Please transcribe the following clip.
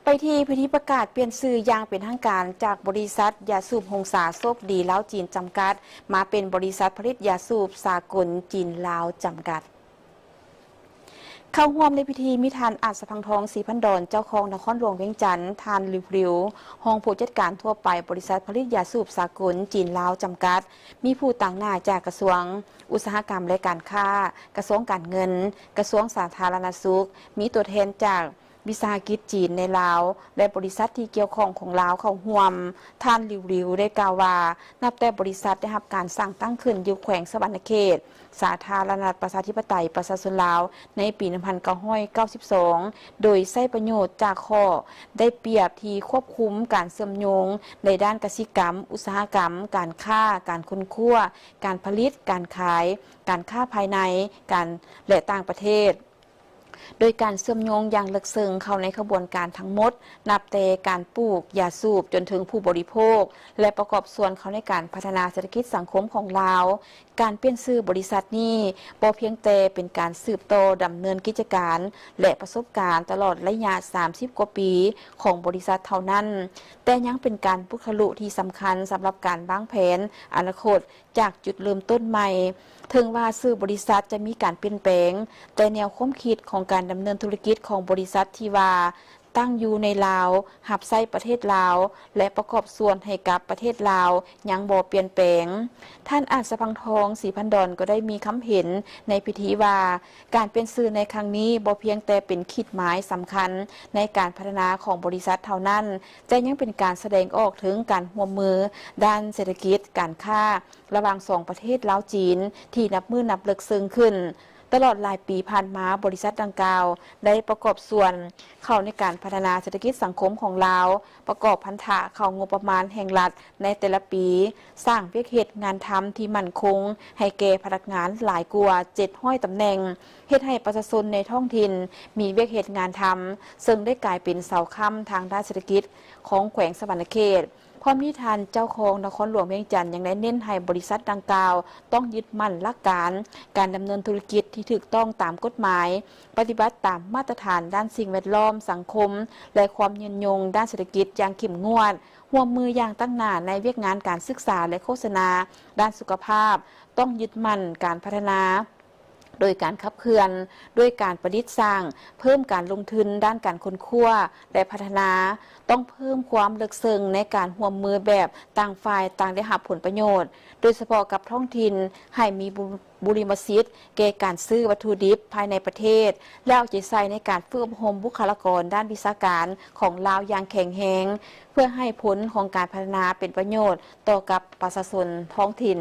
ໄປທີ່ພິທີປະກາດປ່ຽນຊື່ຢ່າງເປັນທາງການ ຈາກບໍລິສັດຢາສູບຫົງສາໂຊກດີລາວຈີນຈຳກັດ ມາເປັນບໍລິສັດຜະລິດຢາສູບສາກົນຈີນລາວຈຳກັດ. ເຂົ້າຮ່ວມໃນພິທີມີທ່ານ ອາດສະພັງທອງ ສີພັນດອນ ເຈົ້າຄອງນະຄອນຫຼວງວຽງຈັນ, ທ່ານ ລິວ ລິວ ຮອງຜູ້ຈັດການທົ່ວໄປບໍລິສັດຜະລິດຢາສູບສາກົນຈີນລາວຈຳກັດ, ມີຜູ້ຕາງໜ້າຈາກກະຊວງອຸດສາຫະກຳ ແລະ ການຄ້າ, ກະຊວງການເງິນ, ກະຊວງສາທາລະນະສຸກ, ມີຕົວແທນຈາກ ວິສາຫະກິດຈີນໃນລາວ ແລະ ບໍລິສັດທີ່ກ່ຽວຂ້ອງຂອງລາວເຂົ້າຮ່ວມ. ທ່ານ ລິວ ລິວ ໄດ້ກ່າວວ່າ ນັບແຕ່ບໍລິສັດໄດ້ຮັບການສ້າງຕັ້ງຂຶ້ນຢູ່ແຂວງສະຫວັນນະເຂດ ສາທາລະນະລັດປະຊາທິປະໄຕປະຊາຊົນລາວ ໃນປີໜຶ່ງພັນເກົ້າຮ້ອຍເກົ້າສິບສອງ ໂດຍໃຊ້ປະໂຫຍດຈາກຂໍ້ໄດ້ປຽບທີ່ຄວບຄຸມການເຊື່ອມໂຍງໃນດ້ານກະສິກຳ, ອຸດສາຫະກຳ, ການຄ້າ, ການຄົ້ນຄວ້າ, ການຜະລິດ, ການຂາຍ, ການຄ້າພາຍໃນ, ການ ແລະ ຕ່າງປະເທດ. ໂດຍການເຊື່ອມໂຍງຢ່າງເລິກເຊິ່ງເຂົ້າໃນຂະບວນການທັງໝົດ, ນັບແຕ່ການປູກຢາສູບຈົນເຖິງຜູ້ບໍລິໂພກ ແລະ ປະກອບສ່ວນເຂົ້າໃນການພັດທະນາເສດຖະກິດສັງຄົມຂອງລາວ. ການປ່ຽນຊື່ບໍລິສັດນີ້ບໍ່ພຽງແຕ່ເປັນການສືບຕໍ່ດຳເນີນກິດຈະການ ແລະ ປະສົບການຕະຫຼອດໄລຍະສາມສິບກວ່າປີຂອງບໍລິສັດເທົ່ານັ້ນ, ແຕ່ຍັງເປັນການປຸກທະລຸທີ່ສຳຄັນສຳລັບການວາງແຜນອະນາຄົດ ຈາກຈຸດເລີ່ມຕົ້ນໃໝ່. ເຖິງວ່າຊື່ບໍລິສັດຈະມີການປ່ຽນແປງ, ແຕ່ແນວຄວາມຄິດຂອງການດຳເນີນທຸລະກິດຂອງບໍລິສັດທີ່ວ່າຕັ້ງຢູ່ໃນລາວ, ຮັບໃຊ້ປະເທດລາວ ແລະ ປະກອບສ່ວນໃຫ້ກັບປະເທດລາວ ຍັງບໍ່ປ່ຽນແປງ. ທ່ານ ອາດສະພັງທອງ ສີພັນດອນ ກໍໄດ້ມີຄຳເຫັນໃນພິທີວ່າ ການປ່ຽນຊື່ໃນຄັ້ງນີ້ບໍ່ພຽງແຕ່ເປັນຂີດໝາຍສຳຄັນໃນການພັດທະນາຂອງບໍລິສັດເທົ່ານັ້ນ, ແຕ່ຍັງເປັນການສະແດງອອກເຖິງການຮ່ວມມືດ້ານເສດຖະກິດ, ການຄ້າ ລະຫວ່າງສອງປະເທດລາວ-ຈີນ ທີ່ນັບມື້ນັບເລິກເຊິ່ງຂຶ້ນ. ຕະຫຼອດຫຼາຍປີຜ່ານມາ, ບໍລິສັດດັ່ງກ່າວໄດ້ປະກອບສ່ວນເຂົ້າໃນການພັດທະນາເສດຖະກິດສັງຄົມຂອງລາວ, ປະກອບພັນທະເຂົ້າງົບປະມານແຫ່ງລັດໃນແຕ່ລະປີ, ສ້າງວຽກເຮັດງານທຳທີ່ໝັ້ນຄົງໃຫ້ແກ່ພະນັກງານຫຼາຍກວ່າເຈັດຮ້ອຍຕຳແໜ່ງ, ເຮັດໃຫ້ປະຊາຊົນໃນທ້ອງຖິ່ນມີວຽກເຮັດງານທຳ, ເຊິ່ງໄດ້ກາຍເປັນເສົາຄ້ຳທາງດ້ານເສດຖະກິດຂອງແຂວງສະຫວັນນະເຂດ. ພ້ອມນີ້ທ່ານເຈົ້າຄອງນະຄອນຫຼວງວຽງຈັນຍັງໄດ້ເນັ້ນໃຫ້ບໍລິສັດດັ່ງກ່າວຕ້ອງຍຶດໝັ້ນຫຼັກການການດຳເນີນທຸລະກິດທີ່ຖືກຕ້ອງຕາມກົດໝາຍ, ປະຕິບັດຕາມມາດຕະຖານດ້ານສິ່ງແວດລ້ອມ, ສັງຄົມ ແລະ ຄວາມຍືນຍົງດ້ານເສດຖະກິດຢ່າງເຂັ້ມງວດ, ຮ່ວມມືຢ່າງຕັ້ງໜ້າໃນວຽກງານການສຶກສາ ແລະ ໂຄສະນາດ້ານສຸຂະພາບ, ຕ້ອງຍຶດໝັ້ນການພັດທະນາ ໂດຍການຂັບເຄື່ອນດ້ວຍການປະດິດສ້າງ, ເພີ່ມການລົງທຶນດ້ານການຄົ້ນຄວ້າ ແລະ ພັດທະນາ, ຕ້ອງເພີ່ມຄວາມເລິກເຊິ່ງໃນການຮ່ວມມືແບບຕ່າງຝ່າຍຕ່າງໄດ້ຮັບຜົນປະໂຫຍດ, ໂດຍສະເພາະກັບທ້ອງຖິ່ນ, ໃຫ້ມີບຸ ບຸລິມະສິດແກ່ການຊື້ວັດຖຸດິບພາຍໃນປະເທດ ແລະ ເອົາໃຈໃສ່ໃນການຝຶກອົບຮົມບຸກຄະລາກອນດ້ານວິຊາການຂອງລາວຢ່າງແຂງແຮງ, ເພື່ອໃຫ້ຜົນຂອງການພັດທະນາເປັນປະໂຫຍດຕໍ່ກັບປະຊາຊົນທ້ອງຖິ່ນ.